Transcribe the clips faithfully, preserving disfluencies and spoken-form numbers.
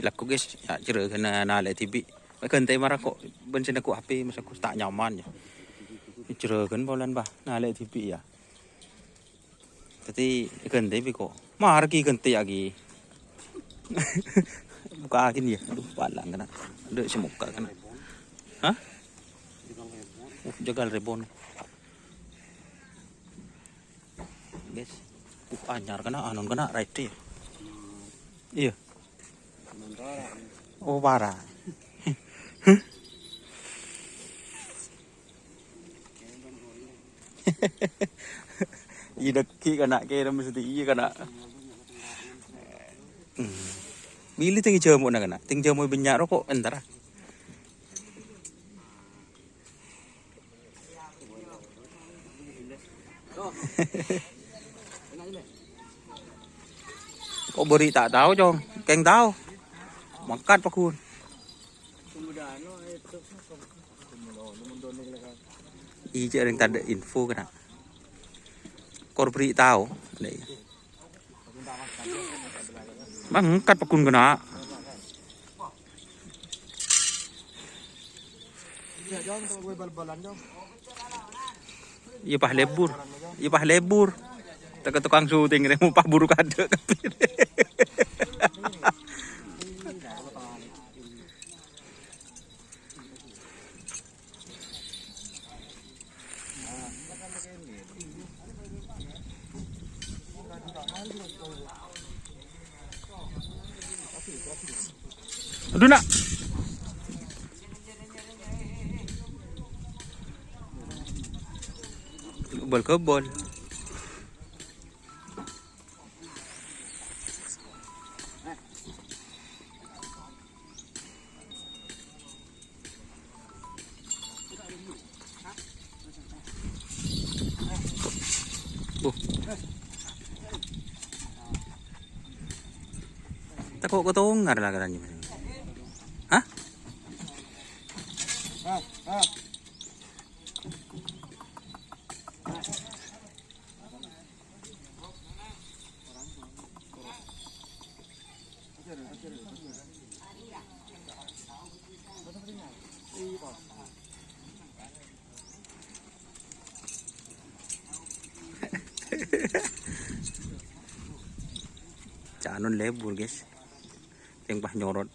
Lagghu, guys, ya, jhârâghân nalè dhibi'. Ghântè mara kok, bân sè nèko H P, masa kok ta' nyaman, ya. Jhârâghân polana, bâh, nalè dhibi', ya. Dhâddhi, ghântè bi' kok. Mara ki ghântè, ya, ki. Buka ghi, ya. Aduh, palang kèna. Aduh, sè buka kèna. Hah? Uh, jhâghâl rèbon. Guys. Uh, anyar kèna, anon kèna, ride. Iyâ. Oh, para'. Iyâ, dâgghi' kèna, kèra mesti iyâ kèna. Hmm. Bilâ tèng jhâmo'na kèna? Tèng jhâmo' bânnya' roko' èntara. Kok bâri' ta' tao, Cong? Kèng tao. Mangkat paggun. Iyâ, rèng tadâ' info kèna. Kor bâri' tao. Mangkat paggun kèna. Iyâ, pas lebur. Iyâ, pas lebur. Tèka tokang syuting rè, pas buru kadâ'. Aduh, nak. Kebol-kebol. Buh. Tako' kotongar la kèra. Hah? Canon lebur, guys. Yang pas nyorot.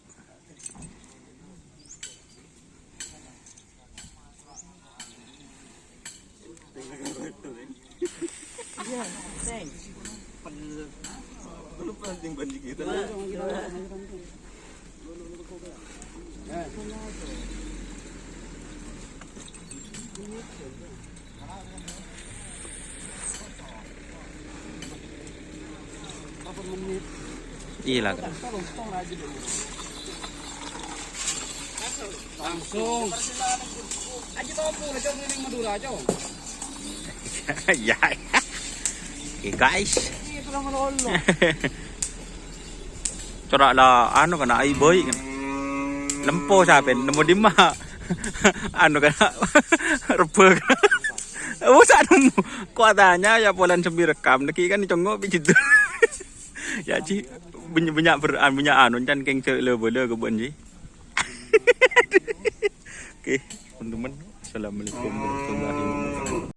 Iyâ la, Kak. Langsung. Aja tahu apa, aja keliling Madura, aja. Ya. Oke, guys. Itu lah melolo. Cora' la, anu, kèna, ai bhâi, kèna. Lempo sapè, nemmo dimma? Anu, kèna, rebbhâ, kèna. Oh, sa' nemmo. Kok tanya ya, polana sambi rekam, nèka kan congo' pi' jhidhâ. Ya, Ji, bânnya', bânnya' ber-, bânnya' anu, can kèng cè' lè-bâlâ kèbân, Ji. Oke, teman-teman. Assalamualaikum warahmatullahi wabarakatuh.